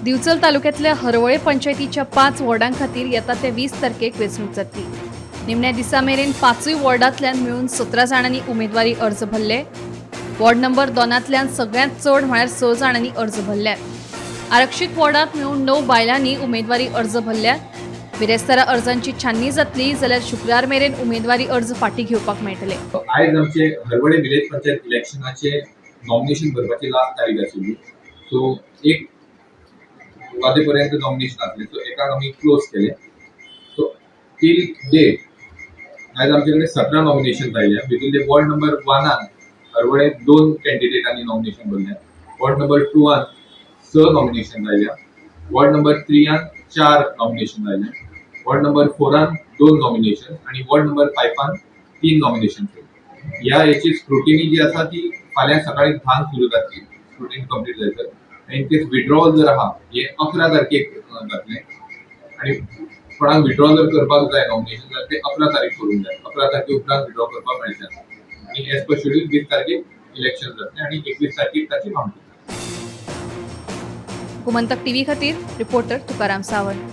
दिवचल तालुक्यांतल्या हरवळे पंचायतीच्या 5 वॉर्डां खातीर येता ते 20 तारखेक वेंचणूक जातली. निमण्या दिसा मेरेन 5ूय वॉर्डांतल्यान मेळून 17 जाणांनी उमेदवारी अर्ज भरले. वॉर्ड नंबर 2तल्यान सगळ्यांत चड म्हळ्यार 6 जाणांनी अर्ज भरल्यात. आरक्षीत वॉर्डांत मेळून 9 बायलांनी उमेदवारी अर्ज भरल्यात. बिरेस्तारा अर्जांची छाननी जातली, जाल्यार शुक्रार मेरेन उमेदवारी अर्ज फाटीं घेवपाक मेळटले. आयज आमचे Harvalem village panchayat इलेक्शनाचे nomination भरपाची last तारीख आशिल्ली. सो 1 वाजे पर्यंत नॉमिनेशन आसलें. सो 1क आमी क्लोज केलें. सो टील डेट आयज आमचे कडेन 17 नॉमिनेशन आयल्या. भितूरले वॉर्ड नंबर 1न हरवळे दोन कॅन्डिडेटांनी नॉमिनेशन भरलें. वॉर्ड नंबर 2न 6 नॉमिनेशन आयल्या. वॉर्ड नंबर 3न चार नॉमिनेशन आयलें. वॉर्ड नंबर 4न दोन नॉमिनेशन आनी वॉर्ड नंबर 5न तीन नॉमिनेशन. ह्या हेची स्क्रुटिनी जी आसा ती फाल्यां सकाळी 10क सुरू जातली. स्क्रुटिनी कंप्लीट जायसर इन केस विड्रॉल जर आहा, हे 11 तारखेक जातलें आनी कोणाक विड्रॉल जर करपाक जाय नॉमिनेशन जाल्यार ते 11 तारीख करूंक जाय. 11 तारखे उपरांत विड्रॉ करपाक मेळचें ना आनी एज पर शेड्यूल 20 तारखेक इलेक्शन जातलें आनी 21 तारखेक ताची काउंटिंग. गोमंतक टीव्ही खातीर रिपोर्टर तुकाराम सावंत.